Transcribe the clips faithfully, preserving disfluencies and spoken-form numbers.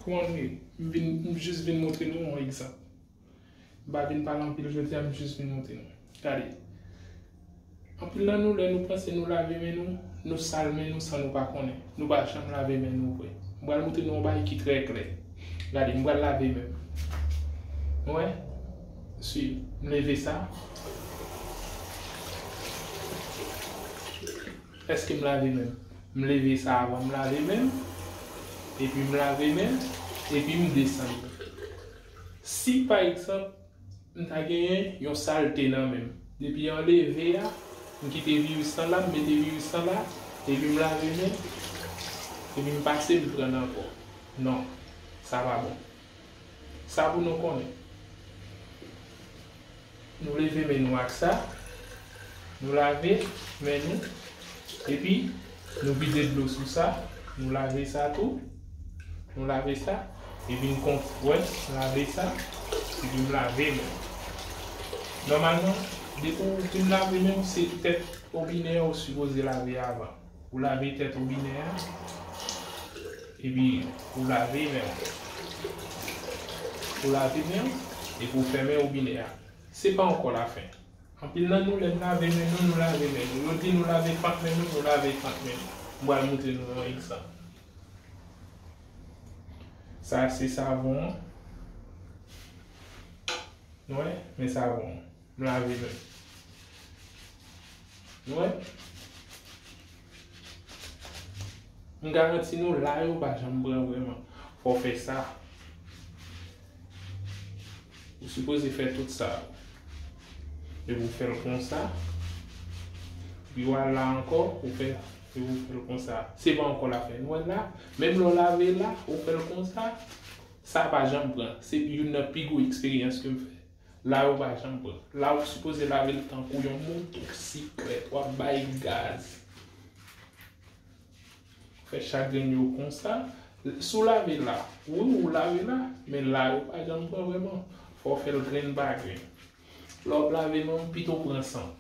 Kòman nou ye? M vin, m jis vin montre nou yon egzanp. M pa vin pale anpil jodi a, m jis vin montre nou. Gade. Anpil nan nou, lè nou panse nou lave men nou, nou sal men nou san nou pa konnen. Nou pa janm lave men nou vre. M pral montre nou yon bagay ki trè klè. Gade, m pral lave men m. Ou wè? Swiv. M leve sa. Èske m lave men m? M leve sa avan m lave men m. Epi m lave men m. Epi m desann li. Si, pa egzanp, m ta genyen yon salte nan men m, depi an leve a, m kite viris lan la, m mete viris lan la, epi m lave men m, epi m pase, m pran l ankò. Non, sa pa bon. Sa pou nou konnen. Nou leve men nou ak sa. Nou lave men nou. Epi, nou vide dlo sou sa. Nou lave sa tou. Nou lave sa. Epi, n kon, wè, lave sa. Epi, m lave men. Nòmalman, depi w fin lave men w, se tèt obinè a w sipoze lave avan. Ou lave tèt obinè a, epi ou lave men w. Ou lave men w, epi ou fèmen obinè a. Se pa ankò lafen. Anpil nan nou, lè n lave men nou, nou lave men nou. Yo di nou lave fant men nou, nou lave fant men nou. M pral montre nou yon egzanp. Sa se savon an. Nou wè, men savon an. M lave men m. Nou wè? M garanti nou, la yo pa janm pran vrèman. Fò w fè sa. Ou sipoze fè tout sa. Epi w fè l konsa. Epi w al la ankò, ou fè, epi w fè l konsa. Se pa ankò lafen. Nou wè la, menm lè w lave la, ou fè l konsa, sa pa janm pran. Se youn nan pi gwo eksperyans ke m fè. La yo pa janm pran. La ou sipoze lave l tankou yon moto siklèt, w ap bay gaz. Fè chak grenn yo konsa. Si w lave la, wi, ou lave la, men la yo pa janm pran vrèman. Fò w fè l grenn pa grenn. Lè w ap lave men w, pito w pran san w.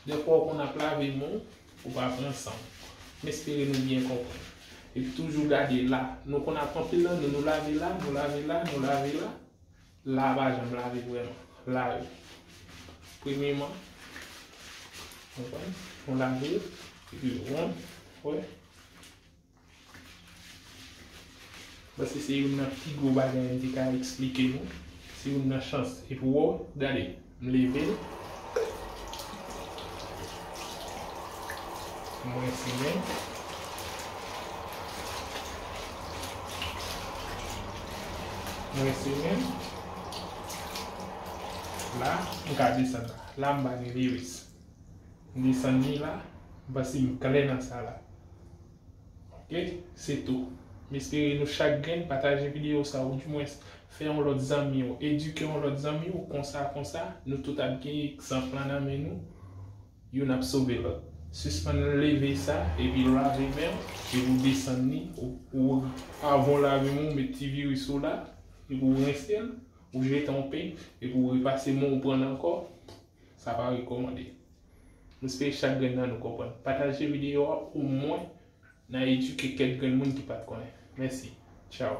Dèfwa w konn ap lave men w, ou pa pran san w. M espere nou byen konprann. Epi toujou gade la. Nou konn ap anpil nan nou, nou lave la, nou lave la, nou lave la. La pa janm lave vrèman. La yo. Premyeman, konprann? Nou lave, epi wonn, wè. Paske se youn nan pi gwo bagay m te ka eksplike nou. Se youn nan chans. Epi w, gade, m leve l. M rense men. M rense men. La, m ka desann la. La, m pa gen viris. M desann li la. M panse m klè nan sa la. Ok, se tou. M espere nou chak grenn pataje videyo sa, oudimwens fè yon lòt zanmi w, edike yon lòt zanmi w, konsa, konsa, nou tout ap gen egzanp lan nan men nou, youn ap sove lòt. Sispann leve sa, epi lave men w, epi w desann li, ou, ou, avan w lave men w, ou met ti viris ou la, epi w rense l, ou jete yon peny, epi w repase men w, ou pran l ankò, sa pa rekòmande. M espere chak grenn nan nou konprann. Pataje videyo a omwen n a edike kèk grenn moun ki pa t konnen. Mèsi. Tchaw.